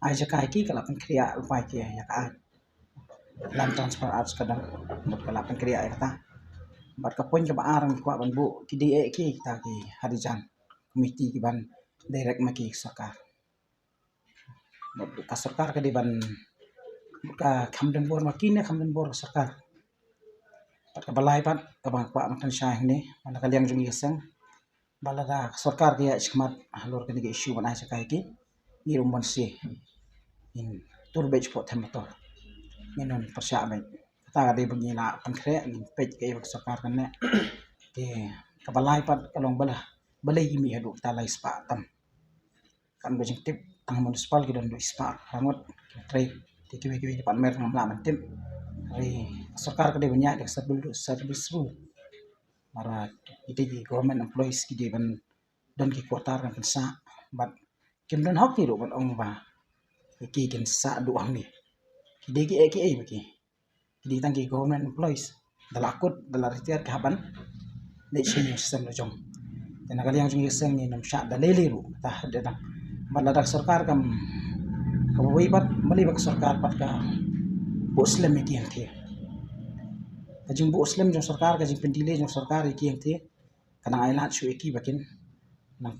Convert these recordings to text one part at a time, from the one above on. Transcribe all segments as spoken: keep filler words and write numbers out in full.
ai jaka ïa ki, ka la pynkhreh lypa ïa ki ïa ka ai. Land Transfer Act ka dang, bad ka la pynkhreh ïa kata. Bad ka point kaba ar ngi kwah ban buh, ki dei eh ki kita ki Harijan Committee ki ban direct ma ki sorkar. Bad ka sorkar ka dei ban, ka kham don bor ma ki ne kham don bor ka sorkar. Bad kaba lai pat kaba nga kwah ban kren shai hangne, na ka liang jong ngi ka seng, ba lada ka sorkar ka ïaid shakhmat halor kane ka issue ban ai jaka ïa ki, ngi ruh mon shi ngin tur beit shapoh them motor, ngin ym pyrshah beit. Kata ka dei ba ngi la pynkhreh, ngin peit kaei ba ka sorkar kan leh. Te kaba lai pat ka long ba la, balei ki mih haduh kita lai spah tam. Kam ka jingtip, tang municipal ki don haduh spah arngut, ki trei. Te kiwei kiwei ki department ngam lah ban tip. Hynrei sorkar ka dei ban ïaid da ka service, service rule. Mara ite ki government employees ki dei ban don ki quarter kan pynsah. Bad kim don hok ki ruh ban ong ba ki kin sah duh hangne. Ki dei kiei kiei ba ki, ki dei tang ki government employees. Da la kut, da la retire ki hap ban leit sha ïing sha sem la jong. Te na ka liang jong ngi ka seng ngin ym shah da lei lei ruh, kata da dang. Bad lada ka sorkar kam, kaba wei pat, balei ba ka sorkar pat ka buh slem ïa ki hangtei. Ka jingbuh slem jong sorkar, ka jingpyndelay jong sorkar ïa ki hangtei, ka nang ai lad shuh ïa ki ba kin nang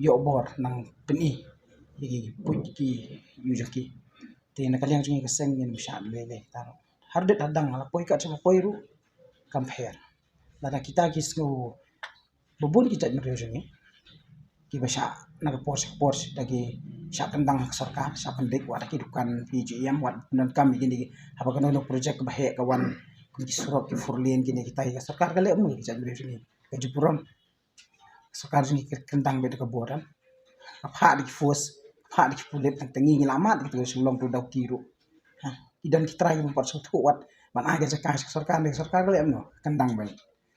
ïoh bor, nang pyni ïa ki, puit ki ïew jong ki. Te na ka liang jong ngi ka seng ngin ym shah lei lei, ta ruh. Har dei ta dang la poi kat sha ba poi ruh kam pher. Lada kita ki sngew, ba bun ki jait bynriew jong ngi kiba shah na ka por sha ka por, da ki shah kyndang ha ka sorkar, shah pyndik wat ha ki dukan, P G M, wat pyndonkam ïa kine ki, haba kano kano project ba heh ka wan, kum ki surok, ki four lane, kine kita, ka sorkar ka leh kumno ïa ki jait bynriew jong ngi? Ka ju burom. Sorkar jong ngi ka kyndang beit da ka bor, em? Ka phah da ki force, ka phah da ki pulit, tang tang ngi ngi la mad da ki, tang shu long tu da ki ruh. Ha, ki don ki trai, ki bym pat sngewthuh wat ban ai ka jaka sha ka sorkar, ka sorkar ka leh kumno? Kyndang beit.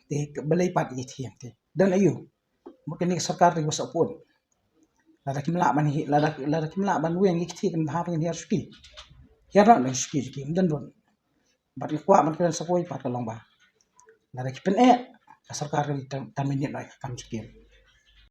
Te balei pat ïa ki thiang te? Don aïu? Mut kane ka sorkar te ka ba sopot. Lada kim lah ban hi, lada, lada kim lah ban weng ïa ki thiang, kan bha ban hiar shuki. Hiar noh da shuki jong ki, ym don ruh. Bad nga kwah ban kren sa kawei pat ka long ba, lada ki pyneh, ka sorkar ka dei ban terminate noh ïa ka kam jong ki.